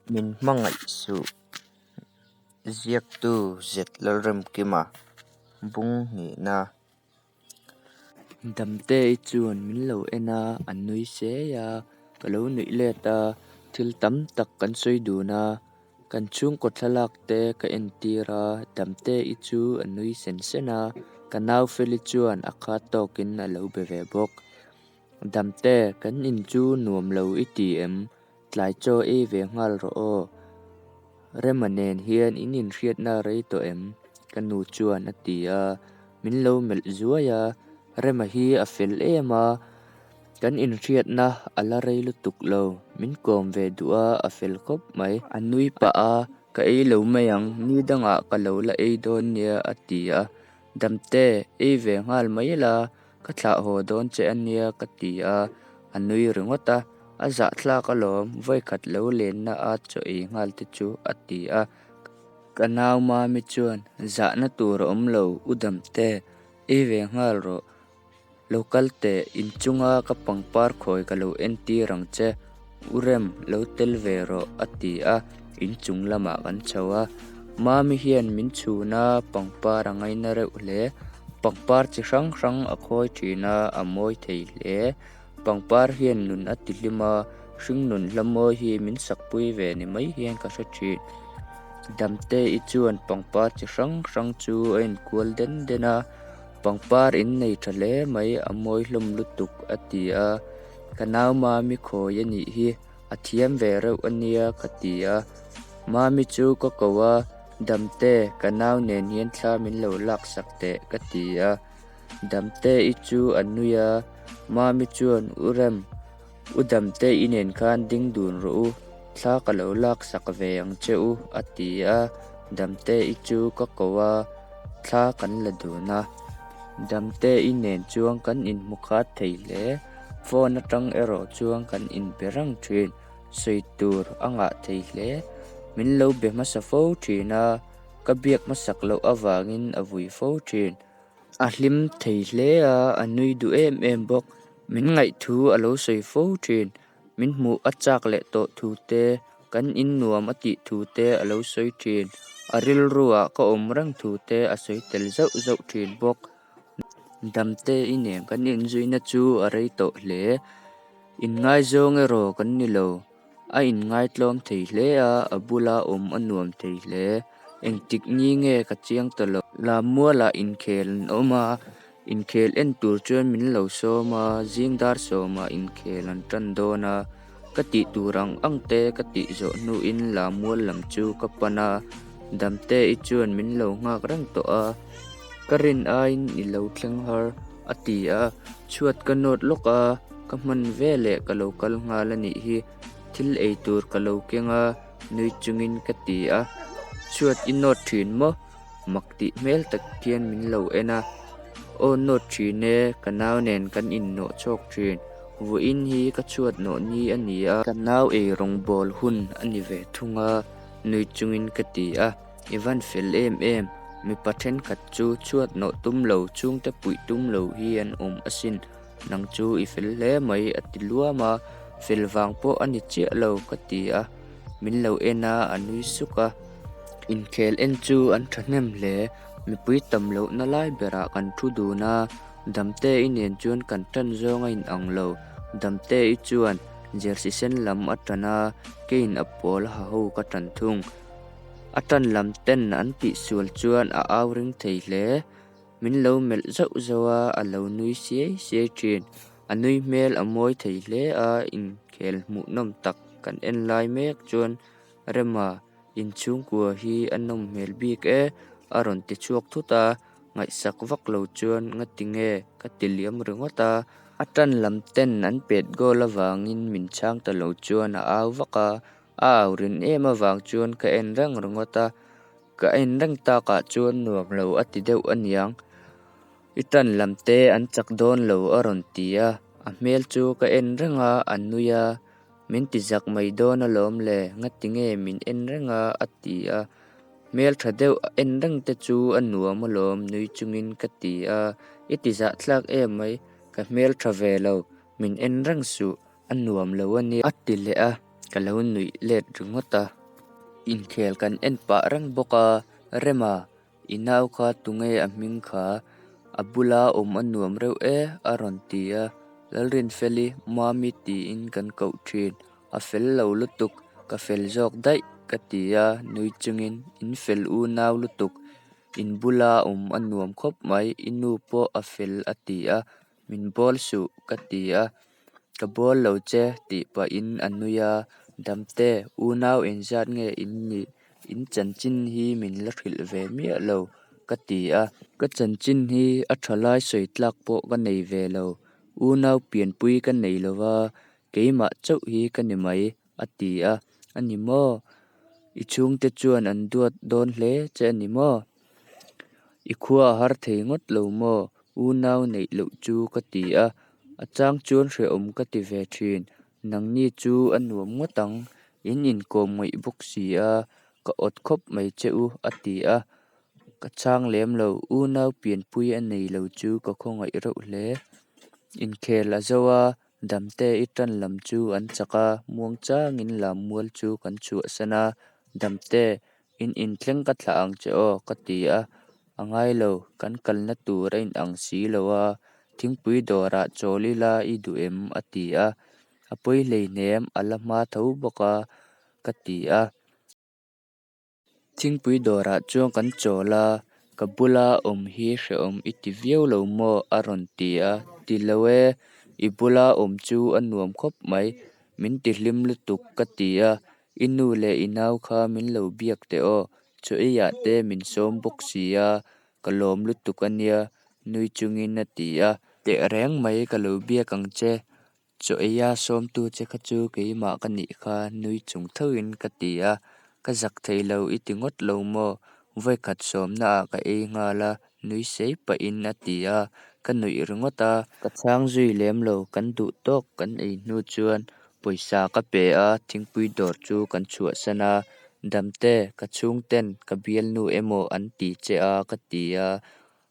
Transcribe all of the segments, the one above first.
Min hmangaih suh. Ziaktu Z Lalremkima bung hnihna. Damte-i chuan min lo en a, a nui sei a, ka lo nuih let a, thil tam tak kan sawi dun a, kan chhungkaw thlalak te ka entir a, Damte-i chu a nui sen sen a, ka nau Feli chuan a khat tawkin a lo be ve bawk. Damte, kan in chu nuam lo i ti em? Tlai chaw ei ve nghal rawh aw. Rema nen hian in inhriatna a rei tawh em? Ka nu chuan a ti a, min lo melh zuai a, Rema hi a fel em a, kan inhriatna a la rei lutuk lo, min kawm ve duh a, a fel khawp mai. A nui pah a, Ka ei lo mai ang, ni dangah ka lo la ei dawn nia a ti a, Damte, ei ve nghal mai la, ka thlah haw dawn che a nia ka ti a, a nui ringawt a, a zahthlak alawm, vawikhat lo lenna a chaw ei nghal te chu a ti a, ka nau Mami chuan zahna tur a awm lo, U Damte, ei ve nghal rawh, lo kal teh, inchunga ka pangpar khawi ka lo entir ang che, U Rem, lo tel ve rawh a ti a, inchung lamah kan chho a. Mami hian min chhun a, pangpar a ngaina reuh hle. Pangpar chi hrang hrang a khawi thin a, a mawi thei hle. Pangpar hian nun a ti hlim a, hringnun hla mawi hi min sakpui ve ni mai hian ka hre thin. Damte-i chuan pangpar chi hrang hrang chu a inkual den den a, Pangpar in nei tha hle mai, a mawi hlawm lutuk a ti a. Ka nau Mami khawi a nih hi, a thiam ve reuh a nia ka ti a. Mami chu ka ko a, Damte, ka nau nen hian thla min lo laksak teh ka ti a. Damte-i chu a nui a, Mami chuan U Rem, U Damte-i nen khan ding dun rawh u, thla ka lo laksak ve ang che u a ti a. Damte-i chu ka ko a, thla kan la dun a. Damte-i nen chuan kan inhmu khat thei hle. Phone atang erawh chuan kan inbe reng thin. Sawi tur a ngah thei hle. Min lo be hmasa fo thin a, ka biak hmasak loh avangin a vui fo thin. A hlim thei hle a, a nui duh em em bawk. Min ngaihthu a lo sawi fo thin. Min hmuh a chak leh tawh thu te, kan in nuam a tih thu te a lo sawi thin. A rilruah ka awm reng thu te a sawi tel zauh zauh thin bawk. Damte-i nen kan inzuina chu a rei tawh hle. Inngaizawng erawh kan ni lo. A inngaitlawm thei hle a, a bula awm a nuam thei hle. Engtik ni nge ka chiang ta lo. Lammualah inkhel an awm a, inkhel en tur chuan min lo sawm a, zing dar sawmah inkhel an tan dawn a. Ka tih tur ang ang te ka tih zawh hnuin Lammual lam chu ka pan a, Damte-i chuan min lo nghak reng tawh a, ka rin aiin i lo thleng har a ti a, chhuat ka nawt lawk a, ka hman veleh ka lo kal nghal a nih hi, thil ei tur ka lo keng a nui chungin ka ti a, chhuat i nawt thin maw? Mak tih hmel tak hian min lo en a, Aw nawt thin e, ka nau nen kan innawh chhawk thin, vawiin hi ka chhuat nawh ni a ni a, ka nau ei rawngbawl hun a ni ve thung a, nui chungin ka ti a, I van fel em em, mipa thenkhat chu chhuat nawh tum lo, chhungte puih tum lo hi an awm asin, nang chu i fel hle mai a ti luam a, fel vang pawh a ni chiah lo ka ti a, min lo en a, a nui suk a. Inkhel en chu an thahnem hle, mipui tam lohna lai berah kan thu dun a, Damte-i nen chuan kan tan zawng a inang lo, Damte-i chuan jersey sen lam a tan a, keiin a pawl ha ho ka tan thung. A tan lam ten an tihsual chuan a au ring thei hle, min lo melh zauh zauh a, a lo nui siai siai thin. A nui hmel a mawi thei hle a, inkhel hmuhnawm tak kan en lai mek chuan Rema inchhungkua hi a nawm hmel bik e a rawn ti chhuak thut a, ngaihsak vak lo chuan ngati nge ka ti liam ringawt a. A tan lam ten an pet goal avangin min chhang ta lo chuan a au vak a, a au rin em avang chuan ka en reng ringawt a, ka en reng takah chuan nuam lo a ti deuh aniang. I tan lam te an chak dawn lo a rawn ti a, a hmel chu ka en reng a, a nui a. Min ti zak mai dawn alawm le, ngati nge min en reng a? a ti a. Hmel tha deuh a en reng te chu a nuam alawm nui chungin ka ti a. I ti zahthlak em mai, ka hmel tha ve lo, min en reng suh, a nuam lo a nia. A ti leh a, ka lo nuih let ringawt a. Inkhel kan en pah reng bawk a, Rema, i nau kha tunge a hming kha? A bula awm a nuam reuh e a rawn ti a, Lalrinfeli, Mami tiin kan koh ṭhin. A fel lo lutuk, ka fel zawk daih ka ti a, nui chungin, In fel unau lutuk, in bula awm a nuam khawp mai, i nu pawh a fel a ti a, Min bawl suh ka ti a, Ka bawl lo che tih pahin a nui a, Damte, unau engzat nge in nih? In chanchin hi min la hrilh ve miah lo ka ti a. Ka chanchin hi a ṭha lai sawi tlak pawh ka nei ve lo, unau pianpui ka nei lo va, keimah chauh hi ka ni mai a ti a, A ni maw? I chhungte chuan an duat dawn hle che a ni maw? I khua a har thei ngawt lo maw? Unau neih loh chu ka ti a, a chang chuan hrehawm ka ti ve thin. Nangni chu a nuam ngawt ang, in inkawm ngaih bawk si a, ka awt khawp mai che u a ti a, ka chhang lem lo. Unau pianpui a nei lo chu ka khawngaih reuh hle. Inkhel a zo a, Damte i ṭan lam chu an chak a, muangchangin Lammual chu kan chhuahsan a, Damte, in inthleng ka thlah ang che aw ka ti a, A ngai lo, kan kalna tur a inang si lo a, thingpui dawrah chawl ila i duh em? a ti a, A pawi hleihnem, a la hma tho bawk a ka ti a. Thingpui dawrah chuan kan chawl a, Ka bula awm hi hrehawm i ti viau lo maw? a rawn ti a, Ti lo e, i bula awm chu a nuam khawp mai, min ti hlim lutuk ka ti a, I nu leh i nau kha min lo biak teh aw, chaw eiah te min sawm bawk si a, ka lawm lutuk a nia nui chungin a ti a. Tehreng mai ka lo biak ang che, Chaw eia sawmtu che kha chu keimah ka nih kha nui chung thoin ka ti a, Ka zak thei lo i ti ngawt lo maw? Vawikhat sawmnaah ka ei nghal a nui sei pahin a ti a, ka nuih ringawt a. Ka chhang zui lem lo, kan duh tawk kan ei hnu chuan pawisa ka pe a, thingpui dawr chu kan chhuahsan a, Damte, ka chhungten ka bialnu emaw an ti che a ka ti a,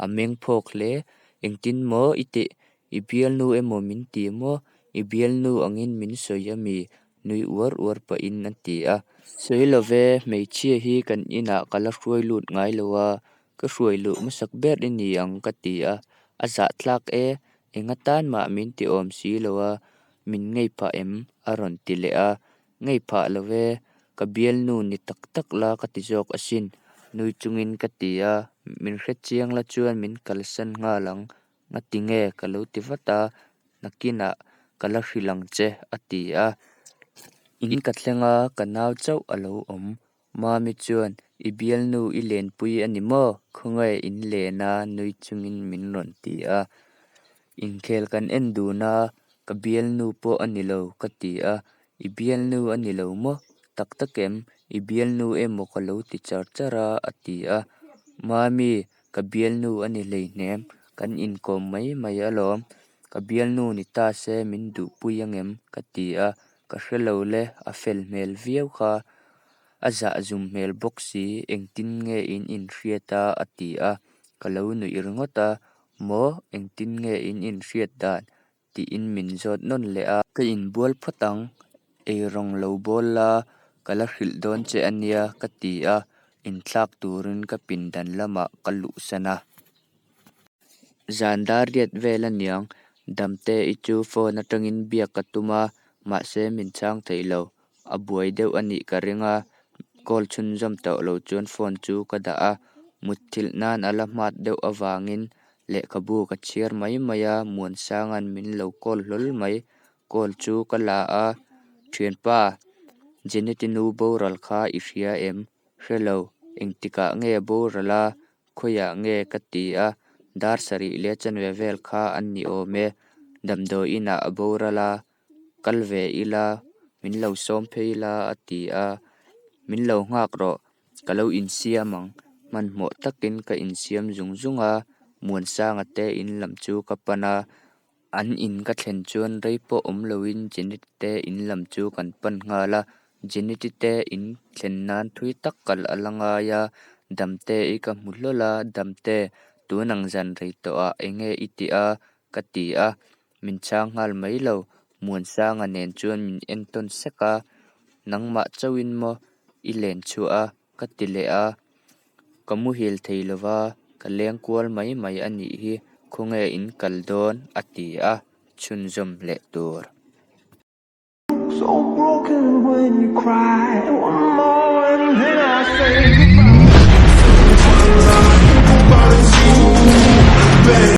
a meng phawk hle, Engtin maw i tih? I bialnu emaw min ti maw? I bialnu angin min sawi ami? Nui uar uar pahin a ti a. Sawi lo ve, hmeichhia hi kan inah ka la hruai lut ngai lo a, ka hruai luh hmasak ber i ni ang ka ti a. A zahthlak e, eng atan mah min ti awm si lo a, min ngei phah em? A rawn ti leh a. Ngei phah lo ve, ka bialnu ni tak tak la ka ti zawk asin, nui chungin ka ti a. Min hrechiang la chuan min kalsan nghal ang. Ngati nge? Ka lo ti vat a, Nakinah ka la hrilh ang che, a ti a. In ka thleng a, ka nau chauh a lo awm. Mami chuan, I bialnu i lenpui a ni maw? Khawnge in len a? Nui chungin min rawn ti a. Inkhel kan en dun a, ka bialnu pawh a ni lo, ka ti a. I bialnu a ni lo maw? Tak tak em? I bialnu emaw ka lo ti char char a, a ti a. Mami, ka bialnu a ni hleihnem, kan inkawm mai mai alawm. Ka bialnu ni ta se min duhpui angem? Ka ti a, ka hre lo le, a fel hmel viau kha. A zahzum hmel bawk si, engtin nge in inhriat a? A ti a, ka lo nuih ringawt a, Maw? Engtin nge in inhriat dan? Tiin min zawt nawn leh a. Ka inbual phawt ang, eirawng lo bawl la, ka la hrilh dawn che a nia ka ti a, inthlak turin ka pindan lamah ka luhsan a. Zan dar riat vel a niang, Damte-i chu phone atangin biak ka tum a, mahse min chhang thei lo. A buai deuh a nih ka ring a, call chhunzawm tawh lo chuan phone chu ka dah a. Mutthilh nan a la hmat deuh avangin lehkhabu ka chhiar mai mai a, Muansanga'n min lo call hlawl mai. Call chu ka la a, Thianpa, Jeneti nu boral kha i hria em? Hre lo, engtikah nge boral a? Khawiah nge ka ti a, dar sarih leh chanve vel kha an ni awm e, damdawiinah a boral a, kal ve ila, min lo sawm phei la a ti a, min lo nghak rawh, ka lo insiam ang, hmanhmawh takin ka insiam zung zung a, Muansanga te in lam chu ka pan a, An in ka thlen chuan rei pawh awm loin Jeneti te in lam chu kan pan nghal a, Jeneti te in thlen nan thui tak kal a la ngai a, Damte-i ka hmu hlawl a, Damte, tun ang zan rei tawhah eng nge i tih a? ka ti a, min chhang nghal mai lo, Muansanga nen chuan min entawn sek a, Nangmah chauhin maw? i len chhuah a? Ka ti leh a, Ka muhil thei lo va, ka leng kual mai mai a nih hi, khawnge in kal dawn? A ti a, chhunzawm leh tur. So broken when you cry. One more and